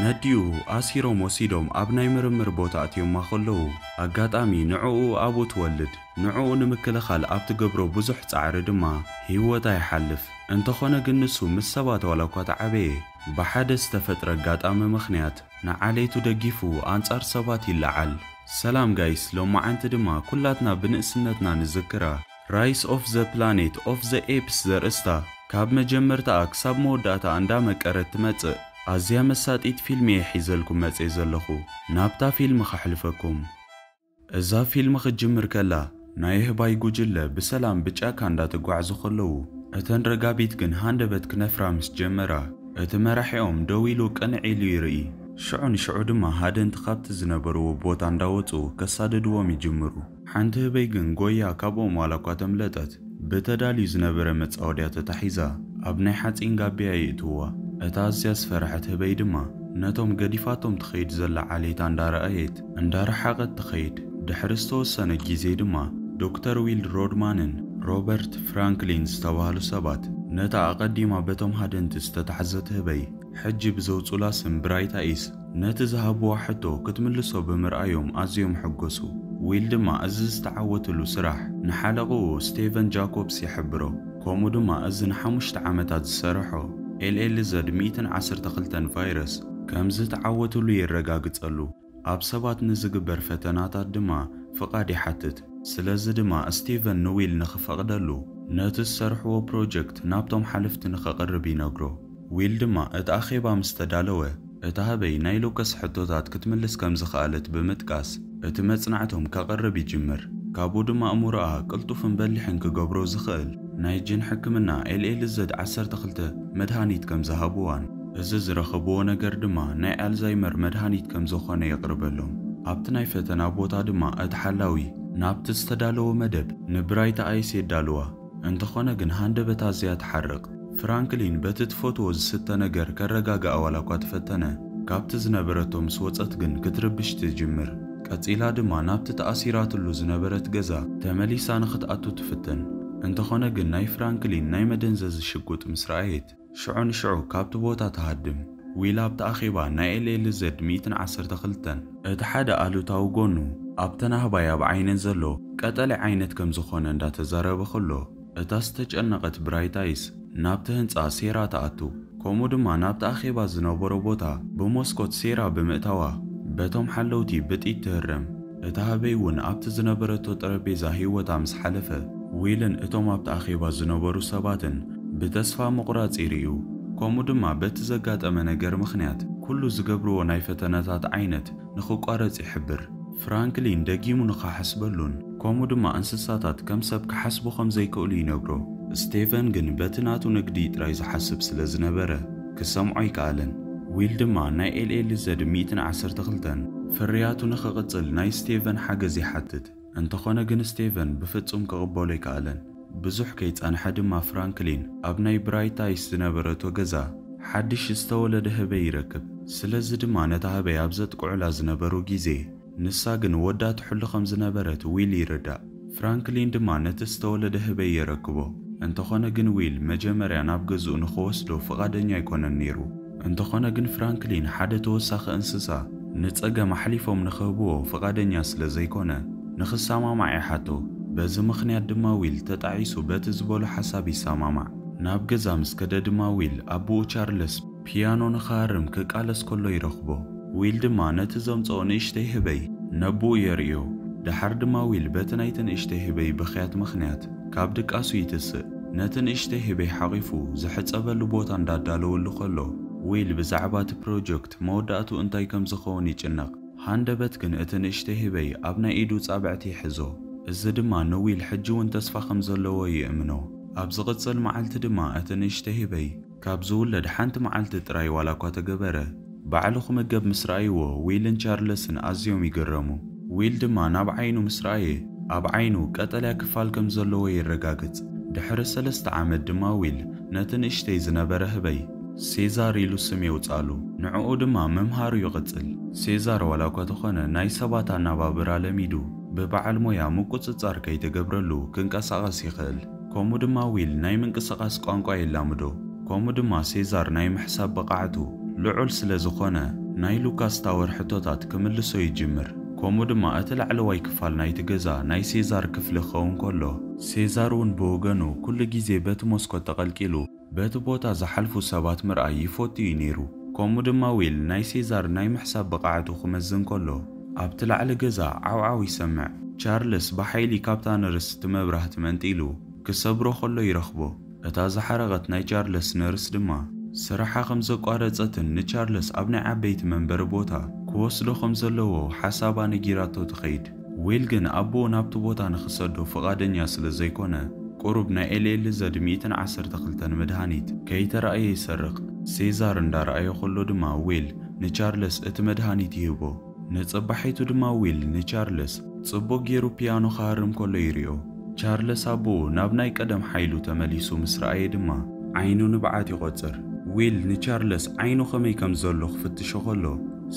ነዲኡ ኣሲሮም ወሲዶም ኣብ ናይ ምርምር ቦታ ኣትዮማ ከለዉ፣ ኣጋጣሚ ንዕኡ ኣብኡ ትወልድ። ንዕኡ ንምክልኻል ኣብ ትገብሮ ብዙሕ ጻዕሪ ድማ ህይወታ ይሓልፍ። እንተኾነ ግን ንሱ ምስ ሰባት ዋላ እኳ ተዓበየ፣ ብሓደ ዝተፈጥረ ኣጋጣሚ ምኽንያት ንዓሌቱ ደጊፉ ኣንጻር ሰባት ይለዓል። ሰላም ጋይስ፣ ሎማዓንቲ ድማ ኩላትና ብንእስነትና ንዝክራ Rise of the Planet of the Apes ዘርእስታ ካብ መጀመርታኣ ክሳብ መወዳእታ እንዳመቀረት ትመጽእ ኣዝያ መሳጢት ፊልም እየ ሒዘልኩም መጽየ ዘለኹ። ናብታ ፊልም ከሕልፈኩም። እዛ ፊልም ክትጅምር ከላ ናይ ኣህባይ ጉጅለ ብሰላም ብጫካ እንዳተጓዕዙ ከለዉ፣ እተን ረጋቢት ግን ሃንደበት ክነፍራ ምስ ጀመራ፣ እቲ መራሒኦም ደው ኢሉ ቅንዕ ኢሉ ይርኢ። ሽዑ ንሽዑ ድማ ሃደንቲ ካብቲ ዝነበርዎ ቦታ እንዳወጹ ከሳድድዎም ይጅምሩ። ሓንቲ ህበይ ግን ጎያ ካብኦም ዋላ እኳ ተምለጠት፣ ብተዳልዩ ዝነበረ መጻወድያ ተታሒዛ ኣብ ናይ ሓጺን ጋብያ ይእትውዋ። እታ ኣዝያ ዝፈርሐት ህበይ ድማ ነቶም ገዲፋቶም ትኸይድ ዘላ ዓሌታ እንዳረኣየት እንዳረሓቐት ትኸይድ። ድሕሪ ዝተወሰነ ግዜ ድማ ዶክተር ዊል ሮድማንን ሮበርት ፍራንክሊን ዝተባህሉ ሰባት ነታ ኣቐዲማ በቶም ሃደንቲ ዝተታሕዘት ህበይ ሕጂ ብዘውጹላ ስም ብራይት ኣይስ ነቲ ዝሃብዋ ሕቶ ክትምልሶ ብምርኣዮም ኣዝዮም ሕጎሱ። ዊል ድማ እዚ ዝተዓወትሉ ስራሕ ንሓለቕኡ ስቴቨን ጃኮብስ ይሕብሮ። ከምኡ ድማ እዚ ንሓሙሽተ ዓመታት ዝሰርሖ ኤልኤልዘድ ሚእትን ዓሰርተ ክልተን ቫይረስ ከም ዝተዓወትሉ የረጋግጸሉ። ኣብ ሰባት ንዝግበር ፈተናታት ድማ ፍቓድ ይሓትት። ስለዚ ድማ ስቲቨን ንዊል ንኽፈቕደሉ ነቲ ዝሰርሕዎ ፕሮጀክት ናብቶም ሓለፍቲ ንኸቕርብ ይነግሮ። ዊል ድማ እቲ ኣኼባ ምስ ተዳለወ፣ እታ ህበይ ናይ ሉከስ ሕቶታት ክትምልስ ከም ዝኸኣለት ብምጥቃስ፣ እቲ መጽናዕቶም ከቕርብ ይጅምር። ካብኡ ድማ እምሮኣ ቅልጡፍን በሊሕን ክገብሮ ዝኽእል ናይ ጅን ሕክምና ኤልኤልዘድ ዓሰርተ ክልተ መድሃኒት ከም ዝሃብዋን፣ እዚ ዝረኸብዎ ነገር ድማ ናይ ኣልዛይመር መድሃኒት ከም ዝኾነ የቕርበሎም። ኣብቲ ናይ ፈተና ቦታ ድማ እቲ ሓላዊ ናብቲ ዝተዳለወ መደብ ንብራይት ኣይስ የዳልዋ። እንተኾነ ግን ሃንደበት ኣዝያ ትሓርቕ። ፍራንክሊን በቲ ትፈትዎ ዝስተ ነገር ከረጋግኣ ዋላ እኳ ተፈተነ፣ ካብቲ ዝነበረቶ ምስ ወጸት ግን ክትርብሽ ትጅምር። ቀጺላ ድማ ናብቲ ተኣሲራትሉ ዝነበረት ገዛ ተመሊሳ ንኽትኣቱ ትፍትን። እንተኾነ ግን ናይ ፍራንክሊን ናይ መደንዘዚ ሽጉጥ ምስ ረኣየት፣ ሽዑ ንሽዑ ካብቲ ቦታ ትሃድም። ዊል ኣብቲ ኣኼባ ናይ ኤልኤልዘድ ሚእትን ዓሰርተ ክልተን እቲ ሓደ ኣሉታዊ ጎኑ ኣብተን ኣህባይ ኣብ ዓይነን ዘሎ ቀጠልያ ዓይነት ከም ዝኾነ እንዳተዛረበ ከሎ፣ እታ ዝተጨነቐት ብራይት ኣይስ ናብቲ ህንጻ ሴራ ትኣቱ። ከምኡ ድማ ናብቲ ኣኼባ ዝነበሮ ቦታ ብመስኮት ሴራ ብምእታዋ በቶም ሓለውቲ ብጥይት ትህረም። እታ ህበይ እውን ኣብቲ ዝነበረቶ ጠረጴዛ ህይወታ ምስ ሓለፈ፣ ዊልን እቶም ኣብቲ ኣኼባ ዝነበሩ ሰባትን ብተስፋ ምቑራጽ ይርእዩ። ከምኡ ድማ በቲ ዘጋጠመ ነገር ምኽንያት ኩሉ ዝገብርዎ ናይ ፈተነታት ዓይነት ንኽቋረጽ ይሕብር። ፍራንክሊን ደጊሙ ንኽሓስበሉን ከምኡ ድማ እንስሳታት ከም ሰብ ክሓስቡ ከም ዘይክእሉ ይነግሮ። ስቴቨን ግን በቲ ናቱ ንግዲ ጥራይ ዝሓስብ ስለ ዝነበረ ክሰምዖ ኣይከኣለን። ዊል ድማ ናይ ኤልኤልዘድ ሚእትን ዓሰርተ ክልተን ፍርያቱ ንኽቕጽል ናይ ስቴቨን ሓገዝ ይሓትት። እንተኾነ ግን ስቴቨን ብፍጹም ክቕበሎ ኣይከኣለን። ብዙሕ ከይጸንሐ ድማ ፍራንክሊን ኣብ ናይ ብራይት ኣይስ ዝነበረቶ ገዛ ሓድሽ ዝተወለደ ህበይ ይረክብ። ስለዚ ድማ ነታ ህበይ ኣብ ዘጥቅዑላ ዝነበሩ ግዜ ንሳ ግን ወዳ ትሕሉ ከም ዝነበረት ዊል ይርዳእ። ፍራንክሊን ድማ ነቲ ዝተወለደ ህበይ የረክቦ። እንተኾነ ግን ዊል መጀመርያ ናብ ገዝኡ ንኽወስዶ ፍቓደኛ ኣይኮነን ነይሩ። እንተኾነ ግን ፍራንክሊን ሓደ ተወሳኺ እንስሳ ንጸገም ኣሕሊፎም ንኽህብዎ ፍቓደኛ ስለ ዘይኮነ፣ ንኽሰማማዕ ይሓቶ። በዚ ምኽንያት ድማ ዊል ተጣዒሱ በቲ ዝበሎ ሓሳብ ይሰማማዕ። ናብ ገዛ ምስ ከደ ድማ ዊል ኣቦኡ ቻርለስ ፒያኖ ንኽሃርም ክቃለስ ከሎ ይረኽቦ። ዊል ድማ ነቲ ዘምጽኦ ንእሽተይ ህበይ ነቦኡ የርእዮ። ደሓር ድማ ዊል በቲ ናይቲ ንእሽተይ ህበይ ብኽያት ምኽንያት ካብ ድቃሱ ይትስእ። ነቲ ንእሽተይ ህበይ ሓቒፉ ዝሕጸበሉ ቦታ እንዳዳለወሉ ከሎ፣ ዊል ብዛዕባ እቲ ፕሮጀክት መወዳእቱ እንታይ ከም ዝኸውን ይጭነቕ። ሃንደበት ግን እቲ ንእሽተይ ህበይ ኣብ ናይ ኢዱ ጻብዕቲ ይሕዞ። እዚ ድማ ንዊል ሕጂ እውን ተስፋ ከም ዘለዎ ይእምኖ። ኣብ ዝቕጽል መዓልቲ ድማ እቲ ንእሽተይ ህበይ ካብ ዝውለድ ሓንቲ መዓልቲ ጥራይ ዋላ እኳ ተገበረ፣ ባዕሉ ክምገብ ምስ ረኣይዎ፣ ዊልን ቻርለስን ኣዝዮም ይግረሙ። ዊል ድማ ናብ ዓይኑ ምስ ረኣየ፣ ኣብ ዓይኑ ቀጠልያ ክፋል ከም ዘለዎ የረጋግጽ። ድሕሪ ሰለስተ ዓመት ድማ ዊል ነቲ ንእሽተይ ዝነበረ ህበይ ሴዛር ኢሉ ስም የውጽኣሉ። ንዕኡ ድማ ምምሃሩ ይቕጽል። ሴዛር ዋላ እኳ ተኾነ ናይ ሰባት ኣነባብራ ለሚዱ፣ ብበዓል ሞያ ምቁጽጻር ከይተገብረሉ ክንቀሳቐስ ይኽእል። ከምኡ ድማ ዊል ናይ ምንቅስቓስ ቋንቋ የላምዶ። ከምኡ ድማ ሴዛር ናይ ምሕሳብ ብቕዓቱ ልዑል ስለ ዝኾነ፣ ናይ ሉካስ ታወር ሕቶታት ክምልሶ ይጅምር። ከምኡ ድማ እቲ ላዕለዋይ ክፋል ናይቲ ገዛ ናይ ሴዛር ክፍሊ ክኸውን ከሎ፣ ሴዛር እውን ብወገኑ ኩሉ ግዜ በቲ መስኮት ተቐልቂሉ በቲ ቦታ ዝሓልፉ ሰባት ምርኣይ ይፈቱ እዩ ነይሩ። ከምኡ ድማ ዊል ናይ ሴዛር ናይ ምሕሳብ ብቕዓቱ ክመዝን ከሎ፣ ኣብቲ ላዕሊ ገዛ ዓውዓው ይሰምዕ። ቻርልስ ብሓይሊ ካብታ ነርስ እቲ መብራህቲ መንጢሉ ክሰብሮ ከሎ ይረኽቦ። እታ ዝሓረቐት ናይ ቻርልስ ነርስ ድማ ስራሓ ከም ዘቋረጸትን ንቻርልስ ኣብ ናይ ዓበይቲ መንበሪ ቦታ ክወስዶ ከም ዘለዎ ሓሳባ ነጊራቶ ትኸይድ። ዊል ግን ኣቦኡ ናብቲ ቦታ ንኽሰዶ ፍቓደኛ ስለ ዘይኮነ፣ ቁሩብ ናይ ኤልኤልዘድ ሚእትን ዓሰርተ ክልተን መድሃኒት ከይተራእየ ይሰርቕ። ሴዛር እንዳረኣዮ ከሎ ድማ ዊል ንቻርልስ እቲ መድሃኒት ይህቦ። ንጽባሒቱ ድማ ዊል ንቻርልስ ጽቡቕ ገይሩ ፒያኖ ክሃርም ከሎ ይሪኦ። ቻርልስ ኣቦኡ ናብ ናይ ቀደም ሓይሉ ተመሊሱ ምስ ረኣየ ድማ ዓይኑ ንብዓት ይቖጽር። ዊል ንቻርልስ ዓይኑ ከመይ ከም ዘሎ ክፍትሾ ከሎ፣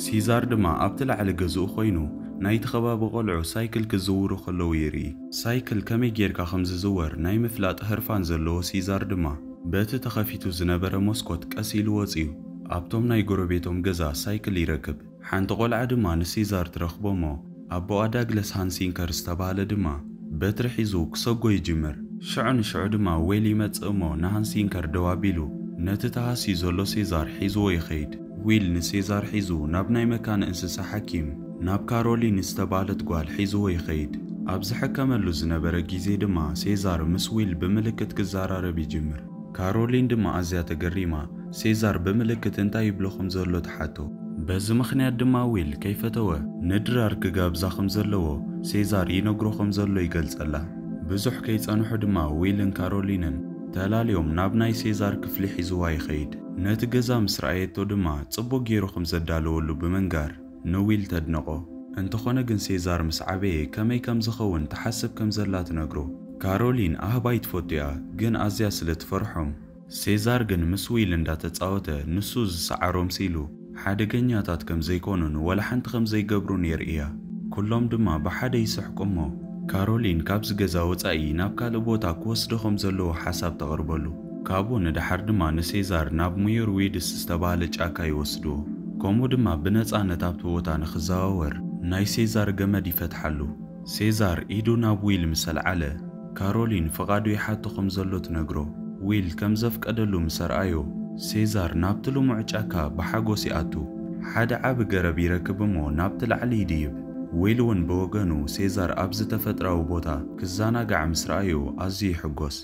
ሲዛር ድማ ኣብቲ ላዕሊ ገዝኡ ኮይኑ ናይቲ ከባቢ ቆልዑ ሳይክል ክዝውሩ ከለዉ ይርኢ። ሳይክል ከመይ ጌርካ ከም ዝዝወር ናይ ምፍላጥ ህርፋን ዘለዎ ሲዛር ድማ በቲ ተኸፊቱ ዝነበረ መስኮት ቀስ ኢሉ ወጺኡ ኣብቶም ናይ ጎረቤቶም ገዛ ሳይክል ይረክብ። ሓንቲ ቆልዓ ድማ ንሲዛር ትረኽቦ እሞ ኣቦኣ ዳግለስ ሃንሲንከር ዝተባህለ ድማ በትሪ ሒዙ ክሰጎ ይጅምር። ሽዑ ንሽዑ ድማ ዌል ይመጽእ እሞ ንሃንሲንከር ደው ኣቢሉ ነቲ ተሃስዩ ዘሎ ሴዛር ሒዝዎ ይኸይድ። ዊል ንሴዛር ሒዙ ናብ ናይ መካነ እንስሳ ሓኪም፣ ናብ ካሮሊን ዝተባህለት ጓል ሒዝዎ ይኸይድ። ኣብ ዝሕከመሉ ዝነበረ ግዜ ድማ ሴዛር ምስ ዊል ብምልክት ክዘራረብ ይጅምር። ካሮሊን ድማ ኣዝያ ተገሪማ ሴዛር ብምልክት እንታይ ይብሎ ከም ዘሎ ትሓቶ። በዚ ምኽንያት ድማ ዊል ከይፈተወ ንድራር ክጋብዛ ከም ዘለዎ ሴዛር ይነግሮ ከም ዘሎ ይገልጸላ። ብዙሕ ከይጸንሑ ድማ ዊልን ካሮሊንን ተላልዮም ናብ ናይ ሴዛር ክፍሊ ሒዝዋ ይኸይድ። ነቲ ገዛ ምስ ረኣየቶ ድማ ጽቡቕ ገይሩ ከም ዘዳለወሉ ብምንጋር ንዊል ተድንቖ። እንተኾነ ግን ሴዛር ምስ ዓበየ ከመይ ከም ዝኸውን ትሓስብ ከም ዘላ ትነግሮ። ካሮሊን ኣህባይ ትፈቱ እያ፣ ግን ኣዝያ ስለ ትፈርሖም። ሴዛር ግን ምስ ዊል እንዳተጻወተ ንሱ ዝሰዓሮም ሲሉ ሓደገኛታት ከም ዘይኮኑን ወላ ሓንቲ ከም ዘይገብሩን የርእያ። ኩሎም ድማ ብሓደ ይስሕቁ እሞ ካሮሊን ካብዚ ገዛ ወጻኢ ናብ ካልእ ቦታ ክወስዶ ከም ዘለዎ ሓሳብ ተቕርበሉ። ካብኡ ንደሓር ድማ ንሴዛር ናብ ሙዮር ዊድስ ዝተባህለ ጫካ ይወስድዎ። ከምኡ ድማ ብነጻነት ኣብቲ ቦታ ንኽዘዋወር ናይ ሴዛር ገመድ ይፈትሓሉ። ሴዛር ኢዱ ናብ ዊል ምስ ኣልዓለ፣ ካሮሊን ፍቓዱ ይሓቶ ከም ዘሎ ትነግሮ። ዊል ከም ዘፍቀደሉ ምስ ኣርኣዮ፣ ሴዛር ናብቲ ልሙዕ ጫካ ብሓጎስ ይኣቱ። ሓደ ዓቢ ገረብ ይረክብ እሞ ናብቲ ላዕሊ ይድይብ። ዊል እውን ብወገኑ ሴዛር ኣብዚ ተፈጥራዊ ቦታ ክዘናጋዕ ምስ ረኣዮ ኣዝዩ ይሕጎስ።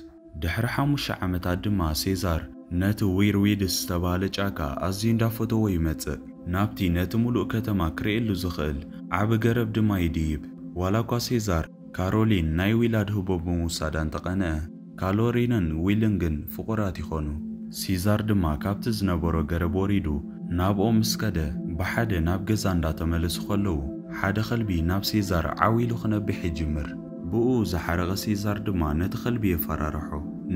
ድሕሪ ሓሙሽተ ዓመታት ድማ ሴዛር ነቲ ዊርዊድስ ዝተባህለ ጫካ ኣዝዩ እንዳፈተዎ ይመጽእ። ናብቲ ነቲ ሙሉእ ከተማ ክርእየሉ ዝኽእል ዓቢ ገረብ ድማ ይድይብ። ዋላ እኳ ሴዛር ካሮሊን ናይ ዊላድ ህቦ ብምውሳዳ እንተቐንአ፣ ካሎሪንን ዊልን ግን ፍቑራት ይኾኑ። ሲዛር ድማ ካብቲ ዝነበሮ ገረብ ወሪዱ ናብኦም ምስ ከደ፣ ብሓደ ናብ ገዛ እንዳተመለሱ ከለዉ፣ ሓደ ከልቢ ናብ ሴዛር ዓው ኢሉ ክነብሕ ይጅምር። ብኡ ዝሓረቐ ሴዛር ድማ ነቲ ከልቢ የፈራርሖ።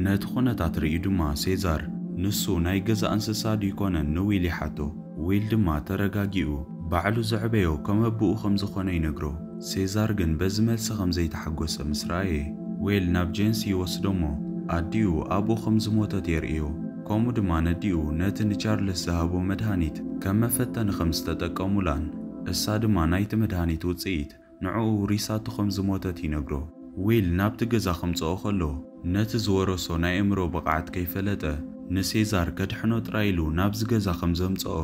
ነቲ ኩነታት ርእዩ ድማ ሴዛር ንሱ ናይ ገዛ እንስሳ ድይኮነን ንዊል ይሓቶ። ዊል ድማ ተረጋጊኡ ባዕሉ ዘዕበዮ ከም ኣቦኡ ከም ዝኾነ ይነግሮ። ሴዛር ግን በዚ መልሲ ከም ዘይተሓጎሰ ምስ ረኣየ፣ ዊል ናብ ጄንሲ ይወስዶ እሞ ኣዲኡ ኣብኡ ከም ዝሞተት የርእዮ። ከምኡ ድማ ነዲኡ ነቲ ንቻርልስ ዝሃቦ መድሃኒት ከም መፈተኒ ከም ዝተጠቀሙላን እሳ ድማ ናይቲ መድሃኒት ውጽኢት ንዕኡ ውሪሳቶ ከም ዝሞተት ይነግሮ። ዊል ናብቲ ገዛ ከምጽኦ ከሎ፣ ነቲ ዝወረሶ ናይ ኣእምሮ ብቕዓት ከይፈለጠ፣ ንሴዛር ከድሕኖ ጥራይ ኢሉ ናብዚ ገዛ ከም ዘምጽኦ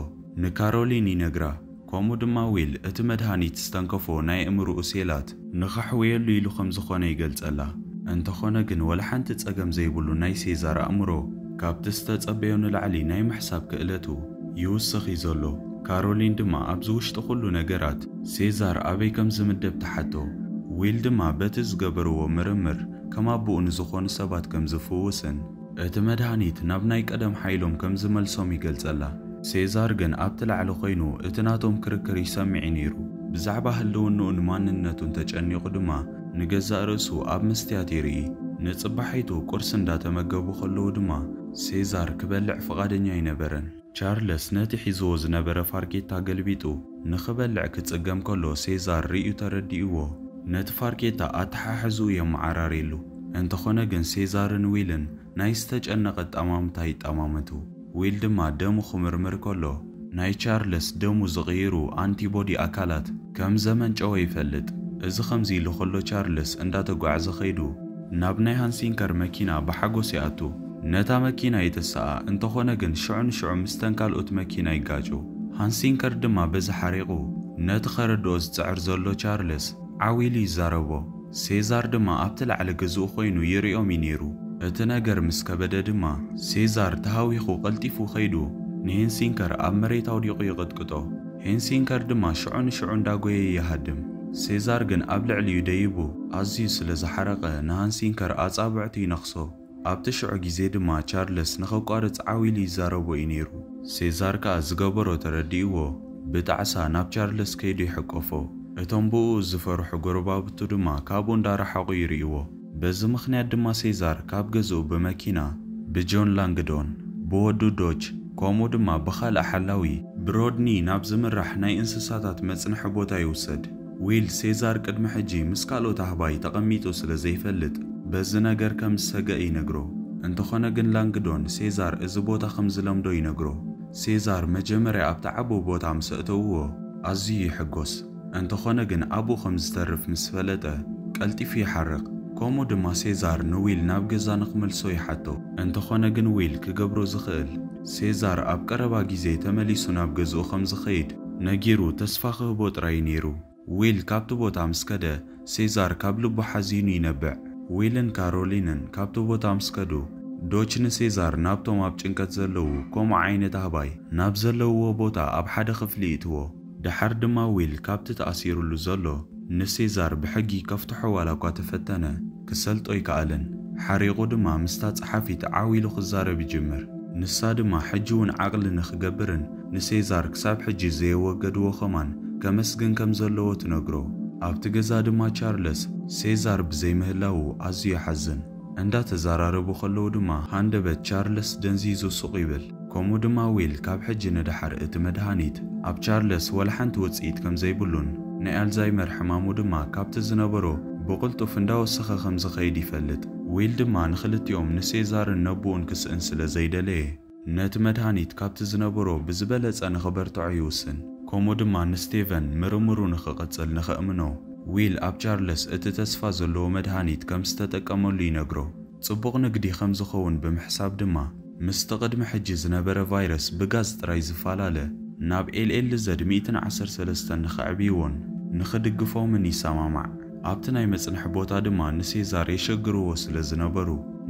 ንካሮሊን ይነግራ። ከምኡ ድማ ዊል እቲ መድሃኒት ዝተንከፎ ናይ ኣእምሮኡ ሴላት ንኸሕውየሉ ኢሉ ከም ዝኾነ ይገልጸላ። እንተኾነ ግን ወላ ሓንቲ ጸገም ዘይብሉ ናይ ሴዛር ኣእምሮ ካብቲ ዝተጸበዮ ንላዕሊ ናይ ምሕሳብ ክእለቱ ይውስኽ እዩ ዘሎ። ካሮሊን ድማ ኣብዚ ውሽጢ ኩሉ ነገራት ሴዛር ኣበይ ከም ዝምደብ ትሓቶ። ዊል ድማ በቲ ዝገበርዎ ምርምር ከም ኣቦኡ ንዝኾኑ ሰባት ከም ዝፍውስን እቲ መድሃኒት ናብ ናይ ቀደም ሓይሎም ከም ዝመልሶም ይገልጸላ። ሴዛር ግን ኣብቲ ላዕሊ ኮይኑ እቲ ናቶም ክርክር ይሰምዕ እዩ ነይሩ። ብዛዕባ ህልውንኡን ማንነቱን ተጨኒቑ ድማ ንገዛእ ርእሱ ኣብ መስትያት ይርኢ። ንጽባሒቱ ቁርሲ እንዳተመገቡ ከለዉ ድማ ሴዛር ክበልዕ ፍቓደኛ ኣይነበረን። ቻርለስ ነቲ ሒዝዎ ዝነበረ ፋርኬታ ገልቢጡ ንኽበልዕ ክጽገም ከሎ ሴዛር ርእዩ ተረዲእዎ ነቲ ፋርኬታ ኣተሓሕዝኡ የመዓራርየሉ። እንተኾነ ግን ሴዛርን ዊልን ናይ ዝተጨነቐ ኣጠማምታ ይጠማመቱ። ዊል ድማ ደሙ ክምርምር ከሎ ናይ ቻርለስ ደሙ ዝቕይሩ ኣንቲቦዲ ኣካላት ከም ዘመንጨወ ይፈልጥ። እዚ ከምዚ ኢሉ ከሎ ቻርለስ እንዳተጓዕዘ ከይዱ ናብ ናይ ሃንሲንከር መኪና ብሓጎስ ይኣቱ። ነታ መኪና ይትስኣ፣ እንተኾነ ግን ሽዑ ንሽዑ ምስተን ካልኦት መኪና ይጋጩ። ሃንሲንከር ድማ በዚ ሓሪቑ ነቲ ከረድኦ ዝጽዕር ዘሎ ቻርለስ ዓው ኢሉ ይዛረቦ። ሴዛር ድማ ኣብቲ ላዕሊ ገዝኡ ኮይኑ ይሪኦም እዩ ነይሩ። እቲ ነገር ምስ ከበደ ድማ ሴዛር ተሃዊኹ ቀልጢፉ ከይዱ ንሄንሲንከር ኣብ መሬት ኣውዲቑ ይቕጥቅጦ። ሄንሲንከር ድማ ሽዑ ንሽዑ እንዳጎየ ይሃድም። ሴዛር ግን ኣብ ልዕሊኡ ደይቡ ኣዝዩ ስለ ዝሓረቐ ንሃንሲንከር ኣጻብዕቱ ይነኽሶ። ኣብቲ ሽዑ ግዜ ድማ ቻርለስ ንኸቋርጽ ዓው ኢሉ ይዛረቦ እዩ ነይሩ። ሴዛር ከኣ ዝገበሮ ተረዲእዎ ብጣዕሳ ናብ ቻርለስ ከይዱ ይሕቀፎ። እቶም ብኡ ዝፈርሑ ጎረባብቱ ድማ ካብኡ እንዳረሓቑ ይርእይዎ። በዚ ምኽንያት ድማ ሴዛር ካብ ገዝኡ ብመኪና ብጆን ላንግዶን ብወዱ ዶች ከምኡ ድማ ብኻልእ ሓላዊ ብሮድኒ ናብ ዝምራሕ ናይ እንስሳታት መጽንሒ ቦታ ይውሰድ። ዊል ሴዛር ቅድሚ ሕጂ ምስ ካልኦት ኣህባይ ተቐሚጡ ስለ ዘይፈልጥ በዚ ነገር ከም ዝሰገእ ይነግሮ። እንተኾነ ግን ላንግዶን ሴዛር እዚ ቦታ ከም ዝለምዶ ይነግሮ። ሴዛር መጀመርያ ኣብቲ ዓቢ ቦታ ምስ ኣእተውዎ ኣዝዩ ይሕጎስ። እንተኾነ ግን ኣብኡ ከም ዝተርፍ ምስ ፈለጠ ቀልጢፉ ይሓርቕ። ከምኡ ድማ ሴዛር ንዊል ናብ ገዛ ንኽመልሶ ይሓቶ። እንተኾነ ግን ዊል ክገብሮ ዝኽእል ሴዛር ኣብ ቀረባ ግዜ ተመሊሱ ናብ ገዝኡ ከም ዝኸይድ ነጊሩ ተስፋ ክህቦ ጥራይ ነይሩ። ዊል ካብቲ ቦታ ምስ ከደ ሴዛር ካብ ልቡ ሓዚኑ ይነብዕ። ዊልን ካሮሊንን ካብቲ ቦታ ምስ ከዱ ዶች ንሴዛር ናብቶም ኣብ ጭንቀት ዘለዉ ከምኡ ዓይነት ኣህባይ ናብ ዘለውዎ ቦታ ኣብ ሓደ ክፍሊ ይእትዎ። ደሓር ድማ ዊል ካብቲ ተኣሲሩሉ ዘሎ ንሴዛር ብሕጊ ከፍትሖ ዋላ እኳ ተፈተነ ክሰልጦ ኣይከኣለን። ሓሪቑ ድማ ምስታ ጸሓፊት ዓው ኢሉ ክዛረብ ይጅምር። ንሳ ድማ ሕጂ እውን ዓቕሊ ንኽገብርን ንሴዛር ክሳብ ሕጂ ዘየወገድዎ ከማን ከመስግን ከም ዘለዎ ትነግሮ። ኣብቲ ገዛ ድማ ቻርለስ ሴዛር ብዘይምህላዉ ኣዝዩ ይሓዝን። እንዳተዛራረቡ ከለዉ ድማ ሃንደበት ቻርለስ ደንዚዙ ሱቕ ይብል። ከምኡ ድማ ዊል ካብ ሕጂ ንደሓር እቲ መድሃኒት ኣብ ቻርለስ ወላ ሓንቲ ውጽኢት ከም ዘይብሉን ናይ ኣልዛይመር ሕማሙ ድማ ካብቲ ዝነበሮ ብቕልጡፍ እንዳወሰኸ ከም ዝኸይድ ይፈልጥ። ዊል ድማ ንኽልቲኦም ንሴዛርን ነቡኡን ክስእን ስለ ዘይደለየ ነቲ መድሃኒት ካብቲ ዝነበሮ ብዝበለጸ ንኽበርትዖ ይውስን። ከምኡ ድማ ንስቴቨን ምርምሩ ንኽቕጽል ንኸእምኖ ዊል ኣብ ቻርለስ እቲ ተስፋ ዘለዎ መድሃኒት ከም ዝተጠቀመሉ ይነግሮ። ጽቡቕ ንግዲ ከም ዝኸውን ብምሕሳብ ድማ ምስቲ ቅድሚ ሕጂ ዝነበረ ቫይረስ ብጋዝ ጥራይ ዝፈላለ ናብ ኤልኤል ዘድ ሚእትን ዓሰርተ ሰለስተን ንኸዕብይዎን ንኽድግፎምን ይሰማማዕ። ኣብቲ ናይ መጽንሒ ቦታ ድማ ንሴዛር የሸግርዎ ስለ ዝነበሩ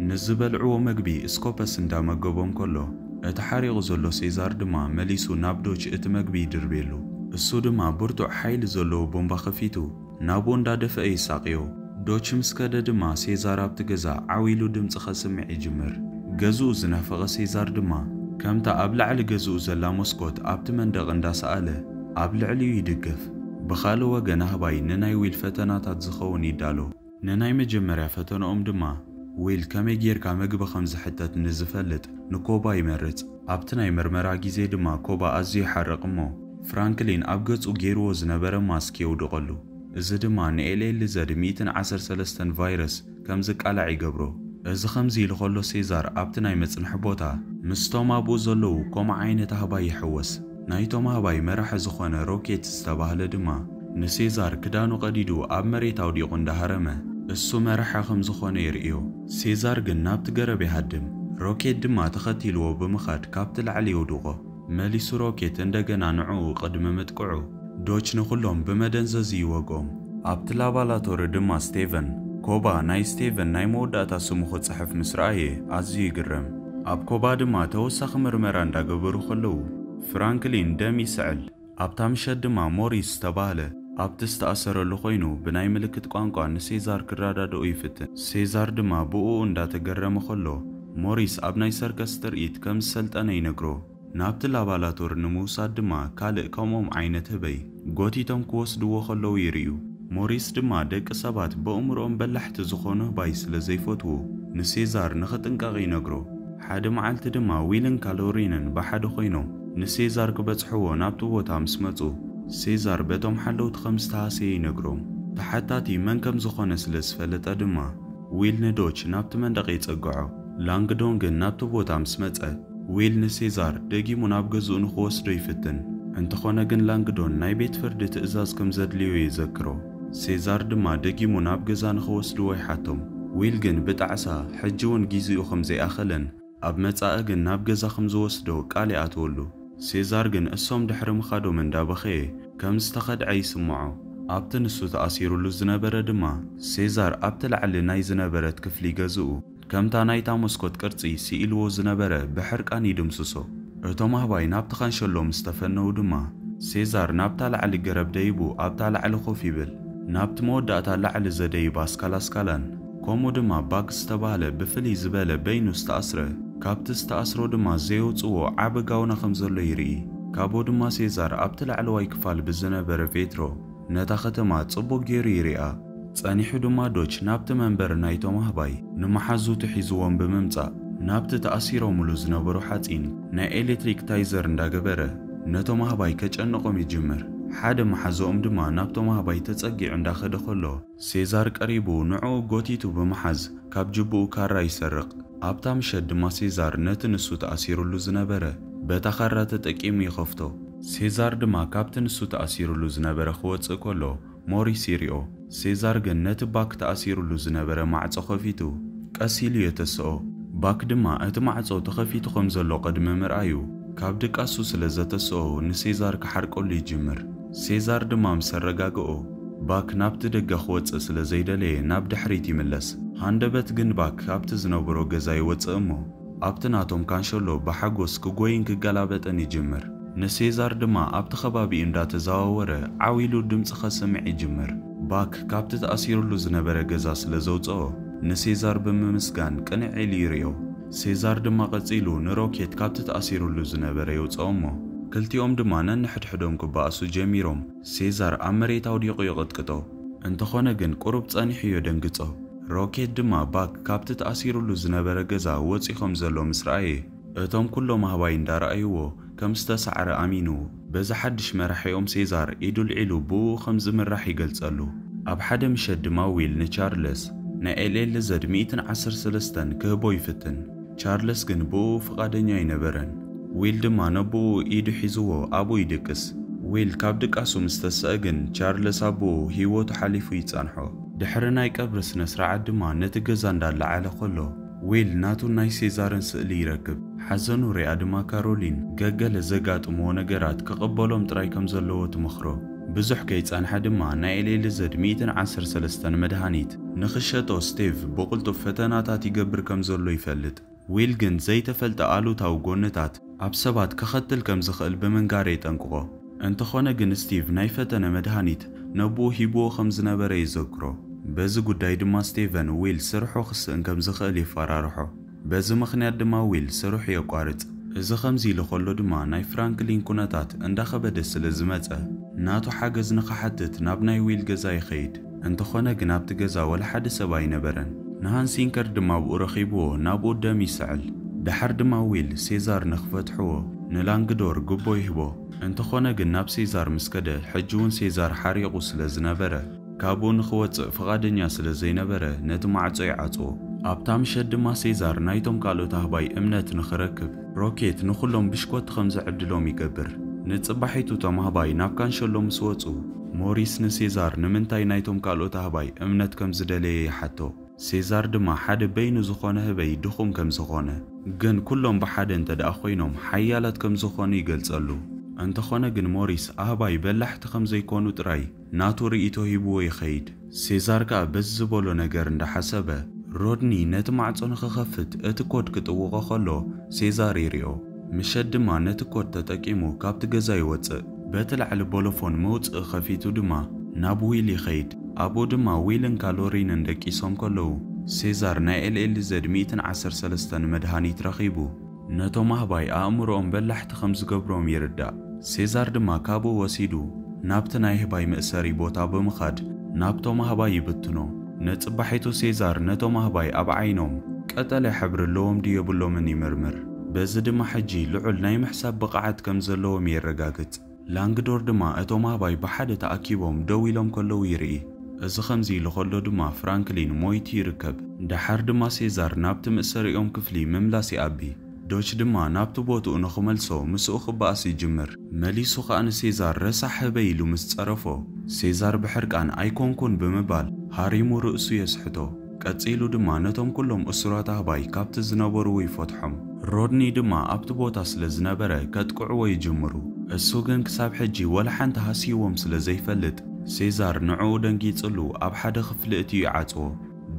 ንዝበልዕዎ መግቢ ስኮፐስ እንዳመገቦም ከሎ እቲ ሓሪቑ ዘሎ ሴዛር ድማ መሊሱ ናብ ዶች እቲ መግቢ ይድርብየሉ። እሱ ድማ ብርቱዕ ሓይሊ ዘለዎ ቦምባ ከፊቱ ናብኡ እንዳደፍአ ይሳቕዮ። ዶች ምስ ከደ ድማ ሴዛር ኣብቲ ገዛ ዓው ኢሉ ድምጺ ከስምዕ ይጅምር። ገዝኡ ዝናፈቐ ሴዛር ድማ ከምታ ኣብ ላዕሊ ገዝኡ ዘላ መስኮት ኣብቲ መንደቕ እንዳሰኣለ ኣብ ልዕሊኡ ይድገፍ። ብኻልእ ወገን ኣህባይ ንናይ ዊል ፈተናታት ዝኸውን ይዳሎ። ንናይ መጀመርያ ፈተንኦም ድማ ዊል ከመይ ጌርካ መግቢ ከም ዝሕተት ንዝፈልጥ ንኮባ ይመርጽ። ኣብቲ ናይ መርመራ ግዜ ድማ ኮባ ኣዝዩ ይሓርቕ እሞ ፍራንክሊን ኣብ ገጹ ጌርዎ ዝነበረ ማስክ የውድቐሉ። እዚ ድማ ንኤልኤል ዘድ ሚእትን ዓሰርተ ሰለስተን ቫይረስ ከም ዝቃላዕ ይገብሮ። እዚ ከምዚ ኢሉ ከሎ ሴዛር ኣብቲ ናይ መጽንሒ ቦታ ምስቶም ኣብኡ ዘለዉ ከምኡ ዓይነት ኣህባይ ይሕወስ። ናይቶም ኣህባይ መራሒ ዝኾነ ሮኬት ዝተባህለ ድማ ንሴዛር ክዳኑ ቀዲዱ ኣብ መሬት ኣውዲቑ እንዳሃረመ እሱ መራሒ ከም ዝኾነ የርእዮ። ሴዛር ግን ናብቲ ገረብ ይሃድም። ሮኬት ድማ ተኸቲልዎ ብምኻድ ካብቲ ላዕሊ የውድቖ። መሊሱ ሮኬት እንደገና ንዕኡ ቅድሚ ምጥቅዑ ዶች ንኹሎም ብመደንዘዚ ይወግኦም። ኣብቲ ላባላቶሪ ድማ ስቴቨን፣ ኮባ ናይ ስቴቨን ናይ መወዳእታ ስሙ ክጽሕፍ ምስ ረኣየ ኣዝዩ ይግረም። ኣብ ኮባ ድማ ተወሳኺ ምርመራ እንዳገበሩ ከለዉ ፍራንክሊን ደም ይስዕል። ኣብታ ምሸት ድማ ሞሪስ ዝተባህለ ኣብቲ ዝተኣሰረሉ ኮይኑ ብናይ ምልክት ቋንቋ ንሴዛር ክረዳድኦ ይፍትን። ሴዛር ድማ ብእኡ እንዳተገረመ ከሎ ሞሪስ ኣብ ናይ ሰርከስ ትርኢት ከም ዝሰልጠነ ይነግሮ። ናብቲ ላባላቶር ንምውሳድ ድማ ካልእ ከምኦም ዓይነት ህበይ ጎቲቶም ክወስድዎ ከለዉ ይርእዩ። ሞሪስ ድማ ደቂ ሰባት በእምሮኦም በላሕቲ ዝኾኑ ህባይ ስለ ዘይፈትዉ ንሴዛር ንኽጥንቀቕ ይነግሮ። ሓደ መዓልቲ ድማ ዊልን ካሎሪንን ብሓደ ኮይኖም ንሴዛር ክበጽሕዎ ናብቲ ቦታ ምስ መጹ ሴዛር በቶም ሓለውቲ ከም ዝተሃሰየ ይነግሮም። ተሓታቲ መን ከም ዝኾነ ስለ ዝፈለጠ ድማ ዊል ንዶች ናብቲ መንደቕ የጸግዖ። ላንግዶን ግን ናብቲ ቦታ ምስ መጸ ዊል ንሴዛር ደጊሙ ናብ ገዝኡ ንኽወስዶ ይፍትን። እንተኾነ ግን ላንግዶን ናይ ቤት ፍርዲ ትእዛዝ ከም ዘድልዮ የዘክሮ። ሴዛር ድማ ደጊሙ ናብ ገዛ ንኽወስድዎ ይሓቶም። ዊል ግን ብጣዕሳ ሕጂ እውን ጊዜኡ ከም ዘይኣኸለን ኣብ መጻኢ ግን ናብ ገዛ ከም ዝወስዶ ቃል ይኣትወሉ። ሴዛር ግን እሶም ድሕሪ ምኻዶም እንዳበኸየ ከም ዝተኸድዐ ይስምዖ። ኣብቲ ንሱ ተኣሲሩሉ ዝነበረ ድማ ሴዛር ኣብቲ ላዕሊ ናይ ዝነበረት ክፍሊ ገዝኡ ከምታ ናይታ መስኮት ቅርጺ ስኢልዎ ዝነበረ ብሕርቃን ይድምስሶ። እቶም ኣህባይ ናብቲ ካንሸሎ ምስ ተፈነዉ ድማ ሴዛር ናብታ ላዕሊ ገረብ ደይቡ ኣብታ ላዕሊ ኮፍ ይብል። ናብቲ መወዳእታ ላዕሊ ዘደይብ ኣስካላ ኣስካላን ከምኡ ድማ ባክ ዝተባህለ ብፍልይ ዝበለ በይኑ ዝተኣስረ፣ ካብቲ ዝተኣስሮ ድማ ዘየውጽዎ ዓቢ ጋውና ከም ዘሎ ይርኢ። ካብኡ ድማ ሴዛር ኣብቲ ላዕለዋይ ክፋል ብዝነበረ ቬትሮ ነታ ከተማ ጽቡቕ ገይሩ ይሪኣ። ጸኒሑ ድማ ዶች ናብቲ መንበሪ ናይቶም ኣህባይ ንመሓዙቱ ሒዝዎም ብምምጻእ ናብቲ ተኣሲሮምሉ ዝነበሩ ሓጺን ናይ ኤሌክትሪክ ታይዘር እንዳገበረ ነቶም ኣህባይ ከጨንቖም ይጅምር። ሓደ መሓዝኦም ድማ ናብቶም ኣህባይ ተጸጊዑ እንዳኸደ ከሎ ሴዛር ቀሪቡ ንዕኡ ጎቲቱ ብምሓዝ ካብ ጅብኡ ካራ ይሰርቕ። ኣብታ ምሸት ድማ ሴዛር ነቲ ንሱ ተኣሲሩሉ ዝነበረ በታ ካራ ተጠቂሙ ይኸፍቶ። ሴዛር ድማ ካብቲ ንሱ ተኣሲሩሉ ዝነበረ ክወጽእ ከሎ ሞሪስ ይሪኦ። ሴዛር ግን ነቲ ባክ ተኣሲሩሉ ዝነበረ ማዕጾ ከፊቱ ቀስ ኢሉ የተስኦ። ባክ ድማ እቲ ማዕጾ ተኸፊቱ ከም ዘሎ ቅድሚ ምርኣዩ ካብ ድቃሱ ስለ ዘተስኦ ንሴዛር ክሓርቀሉ ይጅምር። ሴዛር ድማ ምስ ኣረጋግኦ ባክ ናብቲ ደገ ክወጽእ ስለ ዘይደለየ ናብ ድሕሪት ይምለስ። ሃንደበት ግን ባክ ካብቲ ዝነብሮ ገዛ ይወጽእ እሞ ኣብቲ ናቶም ካንሸሎ ብሓጎስ ክጎይን ክገላበጥን ይጅምር። ንሴዛር ድማ ኣብቲ ከባቢኡ እንዳተዘዋወረ ዓው ኢሉ ድምጺ ከስምዕ ይጅምር። ባክ ካብቲ ተኣሲሩሉ ዝነበረ ገዛ ስለ ዘውጽኦ ንሴዛር ብምምስጋን ቅንዕ ኢሉ ይርእዮ። ሴዛር ድማ ቀጺሉ ንሮኬት ካብቲ ተኣሲሩሉ ዝነበረ የውጽኦ እሞ ክልቲኦም ድማ ነንሕድሕዶም ክበኣሱ ጀሚሮም። ሴዛር ኣብ መሬት ኣውዲቑ ይቕጥቅጦ። እንተኾነ ግን ቁሩብ ጸኒሑ የደንግጾ። ሮኬት ድማ ባክ ካብቲ ተኣሲሩሉ ዝነበረ ገዛ ወጺኡ ከም ዘሎ ምስ ረኣየ እቶም ኩሎም ኣህባይ እንዳረኣይዎ ከም ዝተሳዕረ ኣሚኑ በዚ ሓድሽ መራሒኦም ሴዛር ኢዱ ልዒሉ ብኡ ከም ዝምራሕ ይገልጸሉ። ኣብ ሓደ ምሸት ድማ ዊል ንቻርለስ ናይ ኤልኤልዘድ ሚእትን ዓሰርተ ሰለስተን ክህቦ ይፍትን። ቻርለስ ግን ብኡ ፍቓደኛ ኣይነበረን። ዊል ድማ ነብኡ ኢዱ ሒዝዎ ኣብኡ ይድቅስ። ዊል ካብ ድቃሱ ምስ ተስአ ግን ቻርለስ ኣብኡ ህይወቱ ሓሊፉ ይጸንሖ። ድሕሪ ናይ ቀብሪ ስነ ስርዓት ድማ ነቲ ገዛ እንዳለዓለ ከሎ ዊል ናቱን ናይ ሴዛርን ስእሊ ይረክብ። ሓዘኑ ሪኣ ድማ ካሮሊን ገገለ ዘጋጥምዎ ነገራት ክቕበሎም ጥራይ ከም ዘለዎ ትመኽሮ። ብዙሕ ከይጸንሐ ድማ ናይ ኤልኤልዘድ ሚእትን ዓሰርተ ሰለስተን መድሃኒት ንኽሸጦ ስቴቭ ብቕልጡፍ ፈተናታት ይገብር ከም ዘሎ ይፈልጥ። ዊል ግን ዘይተፈልጠ ኣሉታዊ ጎንታት ኣብ ሰባት ከኸትል ከም ዝኽእል ብምንጋር የጠንቅቖ። እንተኾነ ግን ስቲቭ ናይ ፈተነ መድሃኒት ነብኡ ሂብዎ ከም ዝነበረ ይዘክሮ። በዚ ጉዳይ ድማ ስቴቨን ዊል ስርሑ ክስእን ከም ዝኽእል የፈራርሖ። በዚ ምኽንያት ድማ ዊል ስርሑ የቋርጽ። እዚ ከምዚ ኢሉ ከሎ ድማ ናይ ፍራንክሊን ኩነታት እንዳኸበደ ስለ ዝመጸ ናቱ ሓገዝ ንኽሓትት ናብ ናይ ዊል ገዛ ይኸይድ። እንተኾነ ግን ኣብቲ ገዛ ወላ ሓደ ሰብ ኣይነበረን። ንሃንስ ሲንከር ድማ ኣብኡ ረኺብዎ ናብኡ ደም ይስዕል። ደሓር ድማ ዊል ሴዛር ንኽፈትሕዎ ንላንግዶር ግቦ ይህቦ። እንተኾነ ግን ናብ ሴዛር ምስ ከደ ሕጂ እውን ሴዛር ሓሪቑ ስለ ዝነበረ ካብኡ ንኽወጽእ ፍቓደኛ ስለ ዘይነበረ ነቲ ማዕጾ ይዓጽዎ። ኣብታ ምሸት ድማ ሴዛር ናይቶም ካልኦት ኣህባይ እምነት ንኽረክብ ሮኬት ንኹሎም ብሽኮቲ ከም ዝዕድሎም ይገብር። ንጽባሒቱ እቶም ኣህባይ ናብ ካንሸሎ ምስ ወጹ ሞሪስ ንሴዛር ንምንታይ ናይቶም ካልኦት ኣህባይ እምነት ከም ዝደለየ ይሓቶ። ሴዛር ድማ ሓደ በይኑ ዝኾነ ህበይ ድኹም ከም ዝኾነ ግን ኩሎም ብሓደ እንተ ደኣ ኮይኖም ሓያላት ከም ዝኾኑ ይገልጸሉ። እንተኾነ ግን ሞሪስ ኣህባይ በላሕቲ ከም ዘይኮኑ ጥራይ ናቱ ርእይቶ ሂብዎ ይኸይድ። ሴዛር ከኣ በዚ ዝበሎ ነገር እንዳሓሰበ ሮድኒ ነቲ ማዕጾ ንኽኸፍት እቲ ኮድ ክጥውቖ ከሎ ሴዛር ይሪኦ። ምሸት ድማ ነቲ ኮድ ተጠቂሙ ካብቲ ገዛ ይወጽእ። በቲ ላዕሊ ቦሎፎን መውጽኢ ከፊቱ ድማ ናብ ዊል ይኸይድ። ኣብኡ ድማ ዊልን ካሎሪንን ደቂሶም ከለዉ ሴዛር ናይ ኤልኤልዘድ ሚእትን ዓሰርተ ሰለስተን መድሃኒት ረኺቡ ነቶም ኣህባይ ኣእምሮኦም በላሕቲ ከም ዝገብሮም ይርዳእ። ሴዛር ድማ ካብኡ ወሲዱ ናብቲ ናይ ኣህባይ መእሰሪ ቦታ ብምኻድ ናብቶም ኣህባይ ይብትኖ። ንጽባሒቱ ሴዛር ነቶም ኣህባይ ኣብ ዓይኖም ቀጠልያ ሕብሪ ኣለዎም ድዩ የብሎምን ይምርምር። በዚ ድማ ሕጂ ልዑል ናይ ምሕሳብ ብቕዓት ከም ዘለዎም የረጋግጽ። ላንግዶር ድማ እቶም ኣህባይ ብሓደ ተኣኪቦም ደው ኢሎም ከለዉ ይርኢ። እዚ ከምዚ ኢሉ ከሎ ድማ ፍራንክሊን ሞይቱ ይርከብ። ደሓር ድማ ሴዛር ናብቲ መእሰሪኦም ክፍሊ ምምላስ ይኣቢ። ዶች ድማ ናብቲ ቦትኡ ንኽመልሶ ምስኡ ክበኣስ ይጅምር። መሊሱ ኸኣ ንሴዛር ረሳሕ ህበይ ኢሉ ምስ ጸረፎ፣ ሴዛር ብሕርቃን ኣይኮንኩን ብምባል ሃሪሙ ርእሱ የስሕቶ። ቀጺሉ ድማ ነቶም ኩሎም እሱራት ኣህባይ ካብቲ ዝነበርዎ ይፈትሖም። ሮድኒ ድማ ኣብቲ ቦታ ስለ ዝነበረ ከጥቅዕዎ ይጅምሩ። እሱ ግን ክሳብ ሕጂ ወላ ሓንቲ ሃስይዎም ስለ ዘይፈልጥ፣ ሴዛር ንዕኡ ደንጊጽሉ ኣብ ሓደ ክፍሊ እትዩ ይዓጽዎ።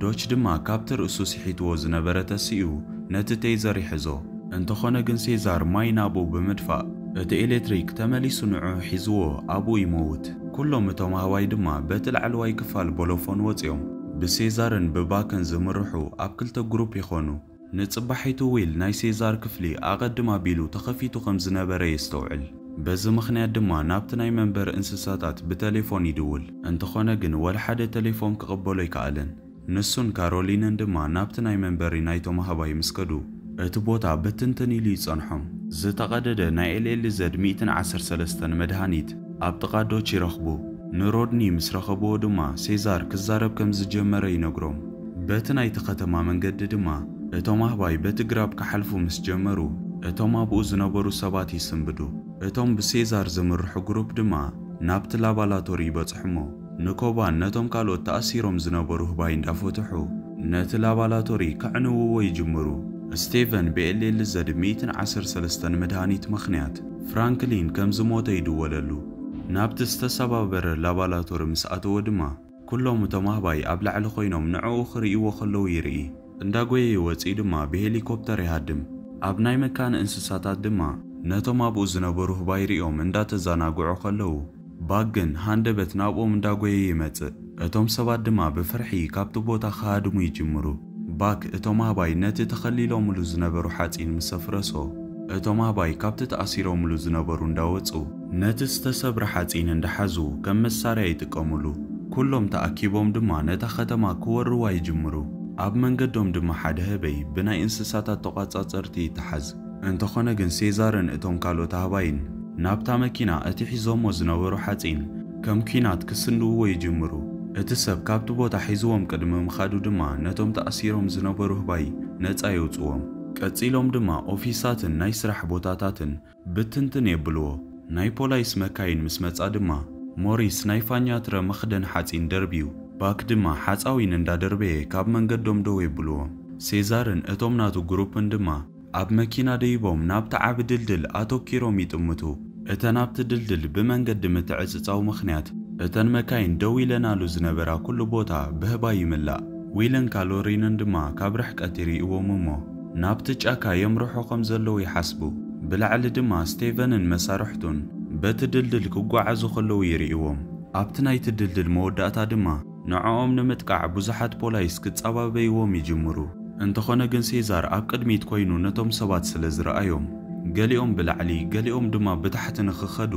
ዶች ድማ ካብቲ ርእሱ ስሒትዎ ዝነበረ ተሲኡ ነቲ ቴይዘር ይሕዞ። እንተኾነ ግን ሴዛር ማይ ናብኡ ብምድፋእ እቲ ኤሌክትሪክ ተመሊሱ ንዕኡ ሒዝዎ ኣብኡ ይመውት። ኩሎም እቶም ኣህባይ ድማ በቲ ላዕለዋይ ክፋል ቦሎፎን ወጺኦም ብሴዛርን ብባክን ዝምርሑ ኣብ ክልተ ግሩፕ ይኾኑ። ንጽባሒቱ ዊል ናይ ሴዛር ክፍሊ ኣቐድም ኣቢሉ ተኸፊቱ ከም ዝነበረ የስተውዕል። በዚ ምኽንያት ድማ ናብቲ ናይ መንበር እንስሳታት ብቴሌፎን ይድውል። እንተኾነ ግን ወላ ሓደ ቴሌፎን ክቕበሎ ኣይከኣለን። ንሱን ካሮሊንን ድማ ናብቲ ናይ መንበሪ ናይቶም ኣህባይ ምስ ከዱ፣ እቲ ቦታ ብትንትን ኢሉ ይጸንሖም። ዝተቐደደ ናይ ኤል ኤል ዘድ ሚእትን ዓሰርተ ሰለስተን መድሃኒት ኣብ ጥቓ ዶች ይረኽቡ። ንሮድኒ ምስ ረኸብዎ ድማ ሴዛር ክዛረብ ከም ዝጀመረ ይነግሮም። በቲ ናይቲ ከተማ መንገዲ ድማ እቶም ኣህባይ በቲ ግራብ ክሓልፉ ምስ ጀመሩ፣ እቶም ኣብኡ ዝነበሩ ሰባት ይስንብዱ። እቶም ብሴዛር ዝምርሑ ግሩፕ ድማ ናብቲ ላባላቶሪ ይበጽሑሞ። ንኮባን ነቶም ካልኦት ተኣሲሮም ዝነበሩ ኣህባይ እንዳፈትሑ ነቲ ላባላቶሪ ከዕንውዎ ይጅምሩ። ስቴቨን ብ ኤል ኤል ዘድ ሚእትን ዓሰርተ ሰለስተን መድሃኒት ምኽንያት ፍራንክሊን ከም ዝሞተ ይድወለሉ። ናብቲ ዝተሰባበረ ላባላቶሪ ምስ ኣተወ ድማ ኩሎም እቶም ኣህባይ ኣብ ላዕሊ ኮይኖም ንዕኡ ክርእይዎ ከለዉ ይርኢ። እንዳጎየ ይወጽእ ድማ ብሄሊኮፕተር ይሃድም። ኣብ ናይ መካነ እንስሳታት ድማ ነቶም ኣብኡ ዝነበሩ ኣህባይ ሪኦም እንዳተዘናግዑ ከለዉ፣ ባክ ግን ሃንደበት ናብኦም እንዳጎየ ይመጽእ። እቶም ሰባት ድማ ብፍርሒ ካብቲ ቦታ ክሃድሙ ይጅምሩ። ባክ እቶም ኣህባይ ነቲ ተኸሊሎምሉ ዝነበሩ ሓጺን ምስ ኣፍረሶ፣ እቶም ኣህባይ ካብቲ ተኣሲሮምሉ ዝነበሩ እንዳወጹ፣ ነቲ ዝተሰብረ ሓጺን እንዳሓዙ ከም መሳርያ ይጥቀሙሉ። ኩሎም ተኣኪቦም ድማ ነታ ከተማ ክወርዋ ይጅምሩ። ኣብ መንገዶም ድማ ሓደ ህበይ ብናይ እንስሳታት ተቋጻጸርቲ ይተሓዝ። እንተኾነ ግን ሴዛርን እቶም ካልኦት ኣህባይን ናብታ መኪና እቲ ሒዞሞ ዝነበሩ ሓጺን ከም ኲናት ክስንድውዎ ይጅምሩ። እቲ ሰብ ካብቲ ቦታ ሒዝዎም ቅድሚ ምኻዱ ድማ ነቶም ተኣሲሮም ዝነበሩ ኣህባይ ነጻ የውጽዎም። ቀጺሎም ድማ ኦፊሳትን ናይ ስራሕ ቦታታትን ብትንትን የብልዎ። ናይ ፖላይስ መካይን ምስ መጻ ድማ ሞሪስ ናይ ፋኛትረ መኽደን ሓጺን ደርብዩ፣ ባክ ድማ ሓጻዊን እንዳደርበየ ካብ መንገዶም ደው የብልዎም። ሴዛርን እቶም ናቱ ግሩፕን ድማ ኣብ መኪና ደይቦም ናብቲ ዓቢ ድልድል ኣተኪሮም ይጥምቱ። እተን ኣብቲ ድልድል ብመንገዲ ምትዕጽጻው ምኽንያት እተን መካይን ደው ኢለናሉ ዝነበራ ኩሉ ቦታ ብህባይ ይምላእ። ዊልን ካሎሪንን ድማ ካብ ርሕቀት ይርእይዎም እሞ ናብቲ ጫካ የምርሑ ከም ዘለዉ ይሓስቡ። ብላዕሊ ድማ ስቴቨንን መሳርሕቱን በቲ ድልድል ክጓዓዙ ከለዉ ይርእይዎም። ኣብቲ ናይቲ ድልድል መወዳእታ ድማ ንዕኦም ንምጥቃዕ ብዙሓት ፖላይስ ክጸባበይዎም ይጅምሩ። እንተኾነ ግን ሴዛር ኣብ ቅድሚት ኮይኑ ነቶም ሰባት ስለ ዝረኣዮም፣ ገሊኦም ብላዕሊ ገሊኦም ድማ ብታሕቲ ንኽኸዱ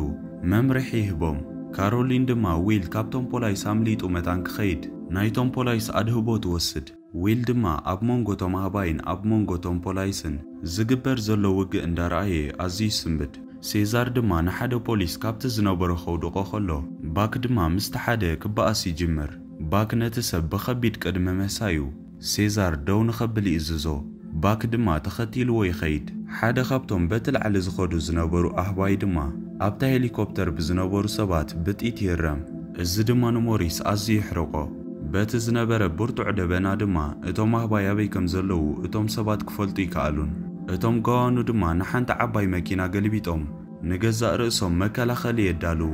መምርሒ ይህቦም። ካሮሊን ድማ ዊል ካብቶም ፖላይስ ኣምሊጡ መታን ክኸይድ ናይቶም ፖላይስ ኣድህቦ ትወስድ። ዊል ድማ ኣብ መንጎ እቶም ኣህባይን ኣብ መንጎ እቶም ፖላይስን ዝግበር ዘሎ ውግእ እንዳረኣየ ኣዝዩ ይስንብድ። ሴዛር ድማ ንሓደ ፖሊስ ካብቲ ዝነበሮ ከውድቖ ከሎ፣ ባክ ድማ ምስቲ ሓደ ክበኣስ ይጅምር። ባክ ነቲ ሰብ ብኸቢድ ቅድሚ ምህሳዩ፣ ሴዛር ደው ንኸብል ይእዝዞ። ባክ ድማ ተኸቲልዎ ይኸይድ። ሓደ ካብቶም በቲ ላዕሊ ዝኸዱ ዝነበሩ ኣህባይ ድማ ኣብታ ሄሊኮፕተር ብዝነበሩ ሰባት ብጥይት ይህረም። እዚ ድማ ንሞሪስ ኣዝዩ ይሕርቆ። በቲ ዝነበረ ብርቱዕ ደበና ድማ እቶም ኣህባይ ኣበይ ከም ዘለዉ እቶም ሰባት ክፈልጡ ይከኣሉን። እቶም ገዋኑ ድማ ንሓንቲ ዓባይ መኪና ገልቢጦም ንገዛእ ርእሶም መከላኸሊ የዳልዉ።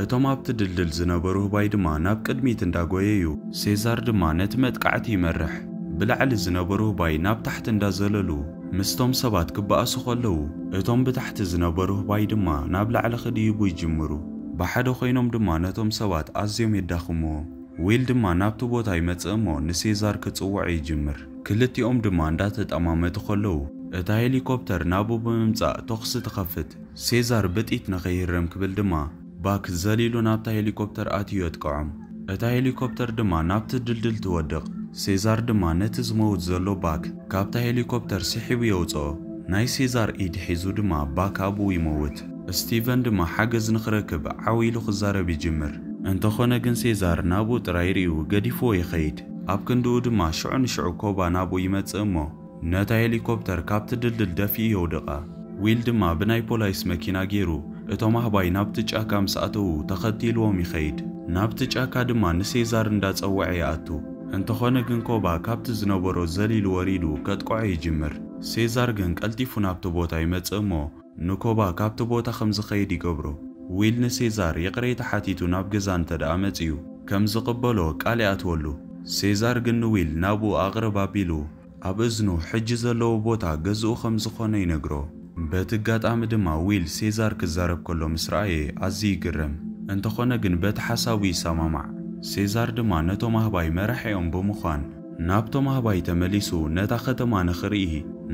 እቶም ኣብቲ ድልድል ዝነበሩ ኣህባይ ድማ ናብ ቅድሚት እንዳጎየዩ፣ ሴዛር ድማ ነቲ መጥቃዕቲ ይመርሕ። ብላዕሊ ዝነበሩ ኣህባይ ናብ ታሕቲ እንዳዘለሉ ምስቶም ሰባት ክበኣሱ ከለዉ፣ እቶም ብታሕቲ ዝነበሩ ኣህባይ ድማ ናብ ላዕሊ ክድይቡ ይጅምሩ። ብሓደ ኮይኖም ድማ ነቶም ሰባት ኣዝዮም የዳኽምዎም። ዊል ድማ ናብቲ ቦታ ይመጽእ እሞ ንሴዛር ክጽውዖ ይጅምር። ክልቲኦም ድማ እንዳተጠማመቱ ከለዉ፣ እታ ሄሊኮፕተር ናብኡ ብምምጻእ ተኹሲ ትኸፍት። ሴዛር ብጥይት ንኸይህረም ክብል ድማ ባክ ዘሊሉ ናብታ ሄሊኮፕተር ኣትዩ የጥቅዖም። እታ ሄሊኮፕተር ድማ ናብቲ ድልድል ትወድቕ። ሴዛር ድማ ነቲ ዝመውት ዘሎ ባክ ካብታ ሄሊኮፕተር ስሒቡ የውጽኦ። ናይ ሴዛር ኢድ ሒዙ ድማ ባክ ኣብኡ ይመውት። ስቲቨን ድማ ሓገዝ ንኽረክብ ዓው ኢሉ ክዛረብ ይጅምር። እንተኾነ ግን ሴዛር ናብኡ ጥራይ ርእዩ ገዲፍዎ ይኸይድ። ኣብ ክንድኡ ድማ ሽዑ ንሽዑ ኮባ ናብኡ ይመጽእ እሞ ነታ ሄሊኮፕተር ካብቲ ድልድል ደፊኡ የውድቓ። ዊል ድማ ብናይ ፖላይስ መኪና ገይሩ እቶም ኣህባይ ናብቲ ጫካ ምስ ኣተዉ ተኸቲልዎም ይኸይድ። ናብቲ ጫካ ድማ ንሴዛር እንዳጸወዐ ይኣቱ። እንተኾነ ግን ኮባ ካብቲ ዝነበሮ ዘሊሉ ወሪዱ ከጥቅዖ ይጅምር። ሴዛር ግን ቀልጢፉ ናብቲ ቦታ ይመጽእ እሞ ንኮባ ካብቲ ቦታ ከም ዝኸይድ ይገብሮ። ዊል ንሴዛር ይቕሬታ ሓቲቱ ናብ ገዛ እንተ ደኣ መጺኡ ከም ዝቕበሎ ቃል ይኣትወሉ። ሴዛር ግን ንዊል ናብኡ ኣቕርብ ኣቢሉ ኣብ እዝኑ ሕጂ ዘለዎ ቦታ ገዝኡ ከም ዝኾነ ይነግሮ። በቲ ኣጋጣሚ ድማ ዊል ሴዛር ክዛረብ ከሎ ምስ ረኣየ ኣዝዩ ይግረም። እንተኾነ ግን በቲ ሓሳቡ ይሰማማዕ። ሴዛር ድማ ነቶም ኣህባይ መራሒኦም ብምዃን ናብቶም ኣህባይ ተመሊሱ ነታ ከተማ ንኽርኢ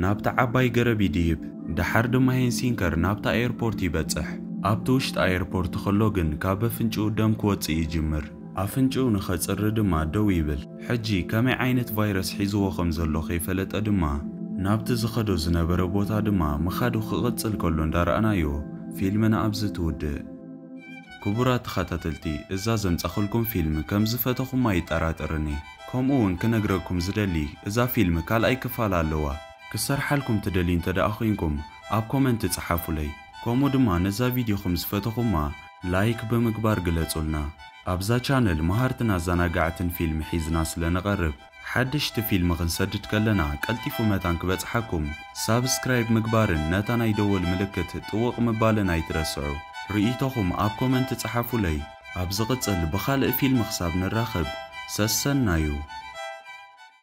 ናብታ ዓባይ ገረብ ይድይብ። ደሓር ድማ ሄንሲንከር ናብታ ኤርፖርት ይበጽሕ። ኣብቲ ውሽጢ ኤርፖርት ከሎ ግን ካብ ኣፍንጭኡ ደም ክወጽእ ይጅምር። ኣፍንጭኡ ንኸጽሪ ድማ ደው ይብል። ሕጂ ከመይ ዓይነት ቫይረስ ሒዝዎ ከም ዘሎ ከይፈለጠ ድማ ናብቲ ዝኸዶ ዝነበረ ቦታ ድማ ምኻዱ ክቕጽል ከሎ እንዳረኣናዮ ፊልምና ኣብዚ ትውድእ። ክቡራት ተኸታተልቲ፣ እዛ ዘምጻኹልኩም ፊልም ከም ዝፈተኹማ ኣይጠራጠርን እየ። ከምኡ እውን ክነግረኩም ዝደሊ፣ እዛ ፊልም ካልኣይ ክፋል ኣለዋ። ክሰርሓልኩም ትደልዩ እንተ ደኣ ኮይንኩም ኣብ ኮመንት ጸሓፉለይ። ከምኡ ድማ ነዛ ቪድዮ ከም ዝፈተኹማ ላይክ ብምግባር ግለጹልና። ኣብዛ ቻነል መሃርትን ኣዘናጋዕትን ፊልም ሒዝና ስለ ንቐርብ ሓደሽቲ ፊልም ክንሰድድ ከለና ቀልጢፉ መታን ክበጽሓኩም ሳብስክራይብ ምግባርን ነታ ናይ ደወል ምልክት ጥውቕ ምባልን ኣይትረስዑ። ርእይቶኹም ኣብ ኮመንት ጸሓፉለይ። ኣብ ዝቕጽል ብኻልእ ፊልም ክሳብ ንራኸብ ሰሰናዩ።